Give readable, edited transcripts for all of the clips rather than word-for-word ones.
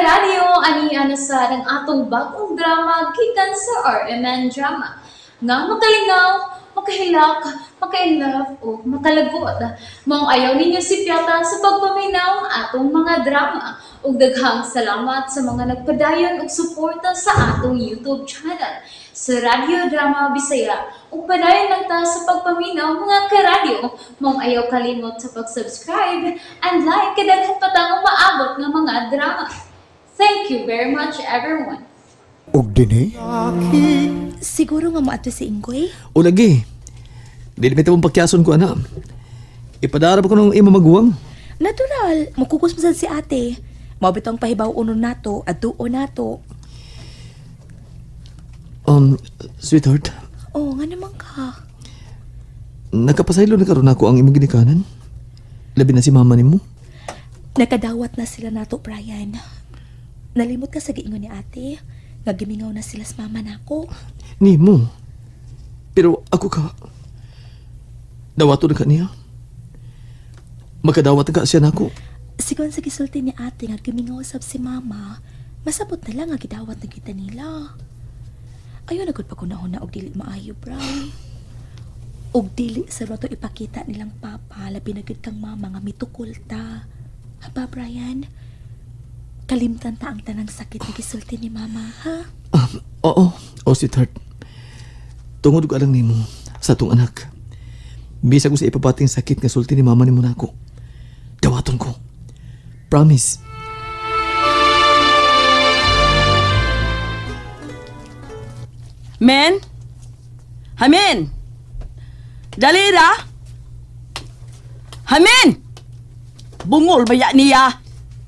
Karadyo, ani na sa ang atong bagong drama gikan sa RMN Drama nga makalingaw, makahilak, maka-inlove o makalagot. Maong ayaw ninyo sipyata sa pagpaminaw ang atong mga drama. Ug daghang salamat sa mga nagpadayon og suporta sa atong YouTube channel sa Radyo Drama Bisaya. Ug padayon lang ta sa pagpaminaw, mga karadyo. Maong ayaw kalimot sa pag-subscribe and like kay daghan pa tang umaabot nga mga drama. Thank you very much, everyone. Og dinhi Siguro nga moadto si Inggoy? O lagi. Dili bitaw mong pagkyason ko, ana. Ipadara pa ko ng imo maguwang. Natural, mukukos mo sad si ate. Mao bitaw ang pahibaw uno nato, adtuo nato. Sweetheart, Oh, nga naman ka. Nakapasaylo na karon ako ang imong ginikanan. Labi na si mama nimo. Nakadawat na sila nato, Brian. Nalimot ka sa giingon ni ate. Nga gimingaw na sila sa mama nako. Nimo. Pero ako ka. Dawato na ka niya. Makadawat na ka siya nako. Sigon sa gisulti ni ate nga gimingaw sab si mama, masabot na lang nga gidawat na kita nila. Ayaw na gud pa kunahon na og dili maayo, Bray. Og dili sa rato ipakita nilang papa, labi na gud kang mama nga mitukol ta. Haba, Brian? Kalimtan ta ang tanang sakit na gisulti ni mama, ha? Oo, oh, sweetheart. Tungod ko alang nimo sa atong anak. Bisag ko sa ipabating sakit nga sulti ni mama nimo nako. Dawaton ko. Promise. Men? Hamin! Dali ra! Hamin! Bungol ba ya niya?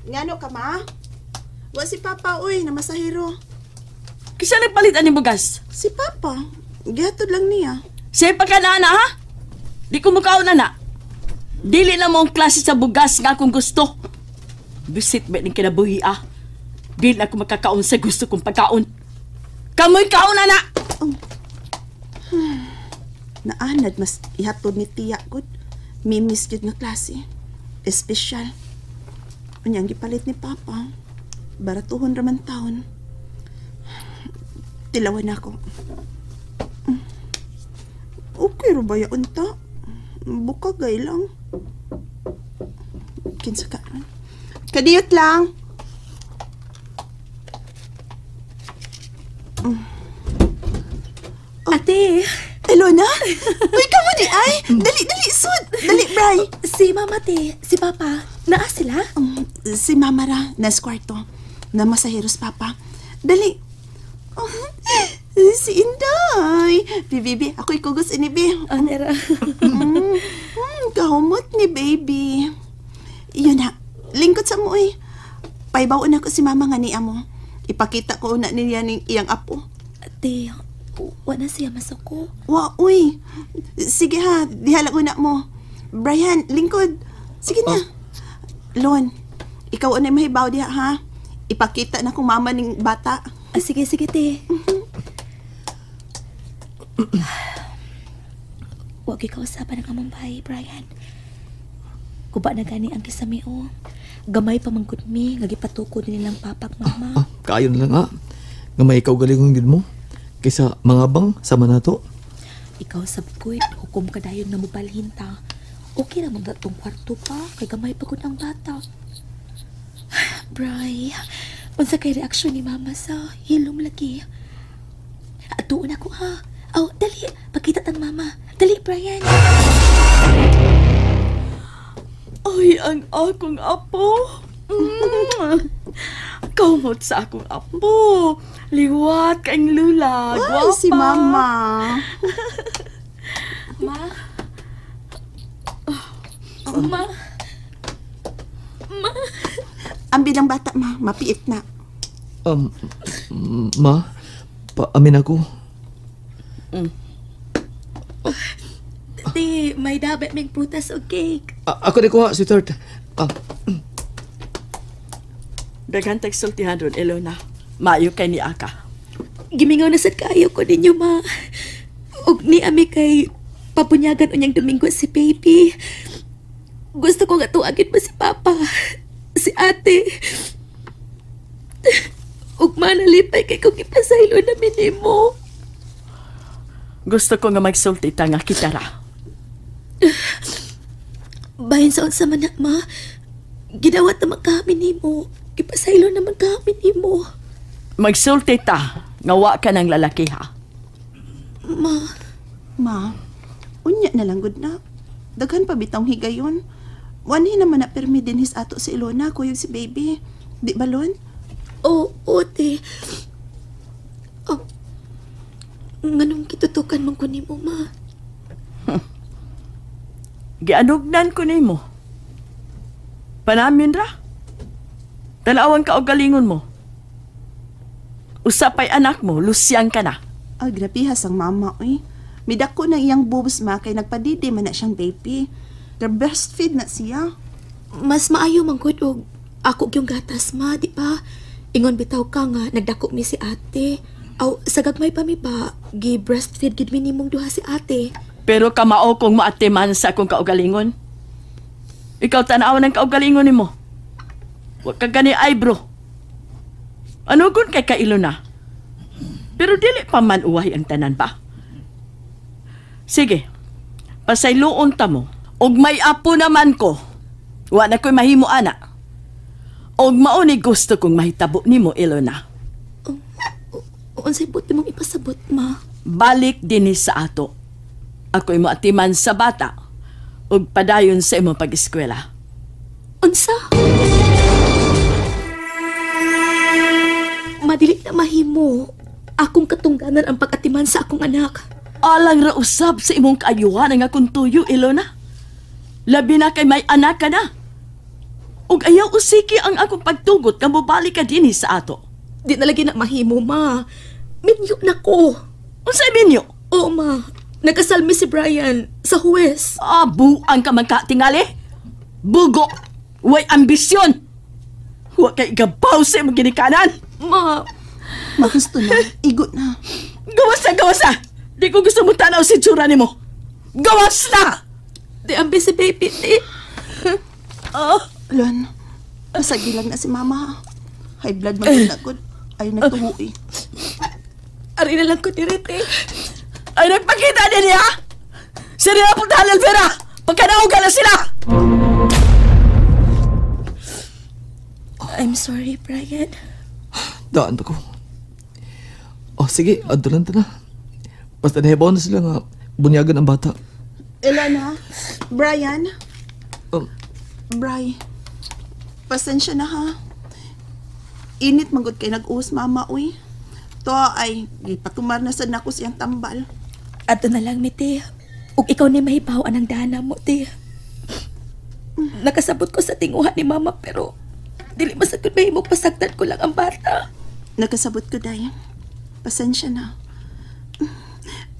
Ngano ka, ma? Wa si Papa, uy, na masahero. Kisa nagpalit ani bugas? Si Papa, gihatod lang niya. Siya pa ka na, ana, ha? Di ko mukaon na na. Dili na mo ang klase sa bugas nga akong gusto. Bisit ba ning kinabuhi, ah? Dili na ako makakaon sa gusto kong pagkaon. Kamoy kaon na na! Oh. Naanad mas ihatod ni tiya gud. Mimis jud nga klase. Espesyal. Unya ang gipalit ni Papa. Baratuhon raman taon. Tilawan ako. Okay ra ba ya unta? Bukagay lang. Kinsa ka ron? Kadiyot lang. Oh. Ate! Elona? Uy, kamo di ay! Dali, dali, sud! Dali, Bray! Si Mama, te. Si Papa. Naa sila? Si Mama ra, nas kwarto. Namasaheros, Papa. Dali. Oh, si Inday! Bibi, ako'y kugos ini, Bi. Oh, nera. Kahumot ni baby. Iyon na. Lingkod sa mo, uy. Paibaw na ko si Mama nga niya mo. Ipakita ko na niya ning iyang apo. Ate, wa na siya masuko. Wa, uy. Sige ha, diha lang una mo. Brian, lingkod. Sige na. Lon, ikaw unay mahibaw diha ha. Ipakita na kong mama ning bata. Ah, sige, sige, te. Huwag ikaw usapan ang among bahay, Brian. Kuba na gani ang kisami, oh. Gamay pa manggod mi, nga gipatukod nilang papak, mama. Ah, kaayo na lang, ah. Nga may ikaw galing gid mo. Kaysa mga bang, sama na to. Ikaw sabkoy, hukom ka dayon na mobalhin ta. Okay ra man datong kwarto pa, kay gamay pa gud ang bata. Bray, unsa kay reaksyon ni mama sa hilom lagi? Atuon ako ha. Oh, dali, pakita tang mama. Dali, Brian. Ay, ang akong apo. Kamot sa akong apo. Liwat kang lula. Ay, Gwapa. si mama. Ma. Ma. Ma. Ang bilang bata, ma. Mapiit na. Ma, paamin ako. Di, may dapat may prutas o cake. Ako na kuha, sweetheart. Daghan tagsultihan ron, Elona. Maayo kay ni Aka. Gimingaw na sad kaayo ko ninyo, ma. Ug ni ami kay papunyagan unyang Domingo si baby. Gusto ko nga tuagin mo si Papa, si ate. Ma, nalipay kay kung ipasaylo na minimo. Gusto ko nga magsulti ta nga kita ra. Bahin sa unsa man na, ma. Gidawat naman kami nimo. Ipasaylo naman kami nimo. Magsulti ta nga wa ka ng lalaki ha. Ma, Ma, unya na lang gud na. Daghan pa bitawng higayon. Wanhi naman na permi din his ato si Ilona, kuyog si baby. Di ba, Lon? Oo, oh, te. Oh, nganong kitutukan man ko nimo, ma? Gianugnan ko nimo. Panamin ra. Tanawan ka og galingon mo. Usapay anak mo, lusyang ka na. Ay, grabe has ang mama, uy. Midako na iyang boobs, ma, kay nagpadidi man na siyang baby. The breastfeed na siya. Mas maayo man gud og ako gyung gatas, ma, di ba? Ingon bitaw ka nga nagdako mi si ate. Aw, sa gagmay pa mi ba, gi breastfeed gid mi nimong duha si ate. Pero kamao kong maatiman sa akong kaugalingon. Ikaw tanawan ang kaugalingon nimo. Wa ka gani eyebrow. Ano gun kay kailo na? Pero dili pa man uwahi ang tanan ba? Sige, pasayloon ta mo. Og may apo naman ko. Wa na ko'y mahimo ana. Og mao ni gusto kong mahitabo nimo, Ilona. Unsay buti mong ipasabot, ma? Balik dinhi sa ato. Ako'y moatiman sa bata ug padayon sa imong pag-eskwela. Unsa? Madili na mahimo. Akong katungganan ang pag-atiman sa akong anak. Alang ra usab sa imong kaayuhan ang akong tuyo, Ilona. Labi na kay may anak ka na. Ug ayaw usiki ang akong pagtugot nga mobalik ka dinhi sa ato. Di na lagi na mahimo, ma. Minyo na ko. Unsay minyo? Oo, ma. Nagkasal mi si Brian sa huwes. Ah, buang ka man ka, tingali. Bugo. Way ambisyon. Wa kay gabaw sa imong ginikanan. Ma, Ma, gusto na. Igo na. Gawas na, gawas na! Di ko gusto mo tanaw si tsura nimo. Gawas na! Di ambi si baby, di. Oh. Lon, masagi lang na si mama. High blood man gud na gud. Ay, nagtuho eh. Ari na lang ko direte. Ay, nagpakita din niya! Sino na puntahan, Elvira? Pagkanauga na sila! I'm sorry, Brian. Daan pa ko. Oh, sige, adulan ta na. Basta nahibaw na sila nga bunyagan ang bata. Elena, Brian, Bri, pasensya na ha. Init manggod kay nag-uus mama, uy. To ay, gipatumar na sad nako siyang tambal. Ato na lang, mite. Ug ikaw ni mahibaw anang dana mo, te. Nakasabot ko sa tinguha ni mama pero dili masagod mahimo pasagdan ko lang ang bata. Nakasabot ko, day. Pasensya na.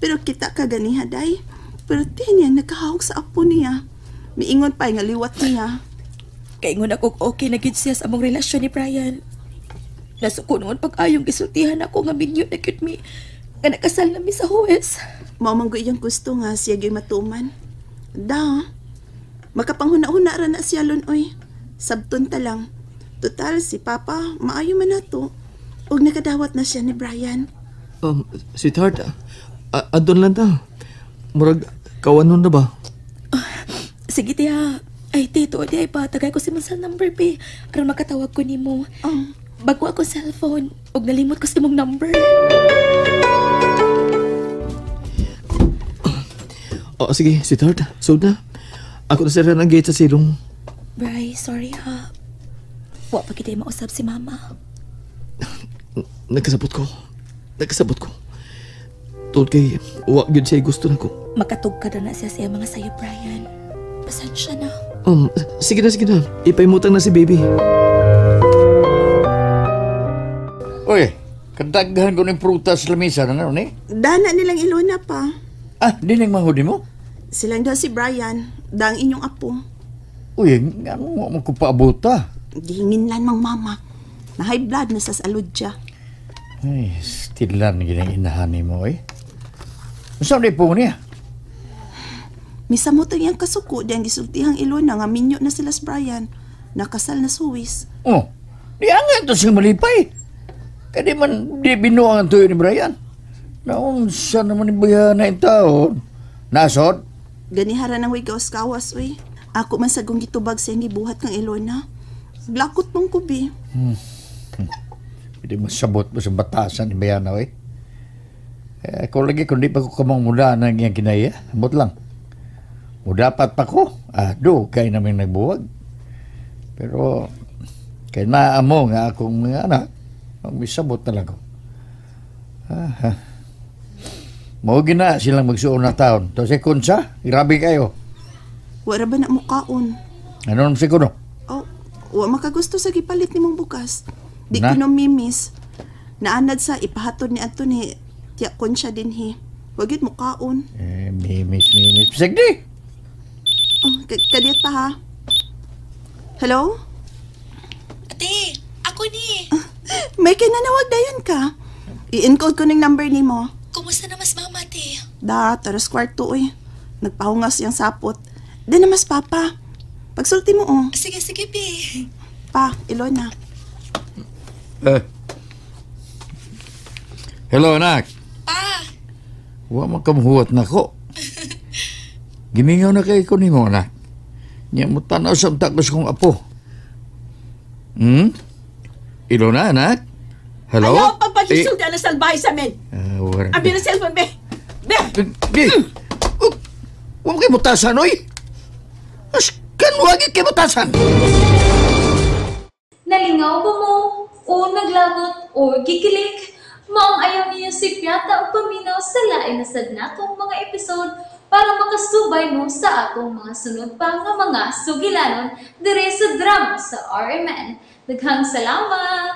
Pero kita ka ganiha, day. Pero ti niya nakahawak sa apo niya. Miingon pa nga liwat niya. Kaingon ako okay na gid siya sa among relasyon ni Brian. Nasuko noon pag-ayong gisultihan ako nga minyo na gyud mi nga nakasal na mi sa huwes. Mao man gud iyang gusto nga siya gyud matuman. Da. Makapanghuna-huna ra na siya lon oy. Sabton ta lang. Total si Papa maayo man nato. Ug nakadawat na siya ni Brian. Sweetheart, adon lang ta. Murag kawanon na ba? Sige tiya. Ay, tito, di ay pa. Tagay ko si Mansal number, be. Aron makatawag ko nimo. Oh. Bago ako cellphone, ug nalimot ko sa imong number. Oh, sige, sweetheart. Sold na. Ako na sira ng gate sa silong. Bri, sorry ha. Wa pa kita mausap si mama. Nagkasabot ko. Nagkasabot ko. Tungod kay, wa gyud siya gusto nako. Makatug ka na siya sa mga sayo, Brian. Pasensya na. Sige na, sige na. Ipaimutang na si baby. Uy, kadaghan ko ng prutas sa lamisa na ngayon eh. Dana nilang Ilona pa. Ah, di nang manghudi mo? Silang daw si Brian, dang inyong apo. Uy, ano mo ko paabuta? Gihingin lan mang mama. Na high blood na sa salud siya. Ay, stilan ginang inahan ni mo eh. Saan po niya? Misamot ang iyang kasuko diyang gisultihang Ilona nga minyo na sila si Brian. Nakasal na suwis. Oh, di nga ito sila malipay. Kaya di man di binuang ang tuyo ni Brian. Naunsa naman ni Brian na taon. Nasod? Ganihara nang way gawas-kawas, uy. Ako man sa gong gitubag sa iyang gibuhat kang Ilona. Blakot mong kubi. Hindi masabot mo sa batasan ni Brian, oy. Eh, ako lagi, kung di pa ko kamang mula ng iyang kinaya, ambot lang. Mudapat pa ko. Ah, do, kay namin nagbuwag. Pero, kay naamo nga akong mga anak, ang misabot na lang ko. Ah, ha. Mao gina silang magsuon na taon. To si Kunsa, grabe kayo. Wala ba na mukaon? Ano naman si Kuno? Oh, wa makagusto sa gipalit nimong bugas. Di Na? ko no mimis. Naanad sa ipahatod ni Anthony, tiya konsya dinhi. Wa gyud mukaon. Eh, mimis, mimis. Sige! Oh, kadiyot pa ha. Hello? Ate, ako ni. May kinanawag dayon ka. I-encode ko ng number nimo. Kumusta na mas mama, ate? Da, taras kwarto oy. Nagpahungas yang sapot. Di na mas papa. Pagsulti mo oh. Sige, sige, Bi. Pa, Ilona. Eh. Hello, anak. Pa, Wa man kamuhuwat na ko. Gimingaw na kay ko nimo, anak. Nya mo tanaw sa takos kong apo. Ilona, anak? Hello? Ayaw pagpaghisulti ang salbahe sa men. Eh, wala. Abi na cellphone, be. Be! Di! Oh, wa mo kay mutasan, oy! As kan wagi kay mutasan! Nalingaw ba mo? O naglagot o gikilig? Maong ayaw niyo si Piata o paminaw sa lain na sad natong mga episode para makasubay mo sa atong mga sunod pa nga mga sugilanon dire sa drama sa RMN. Daghang salamat!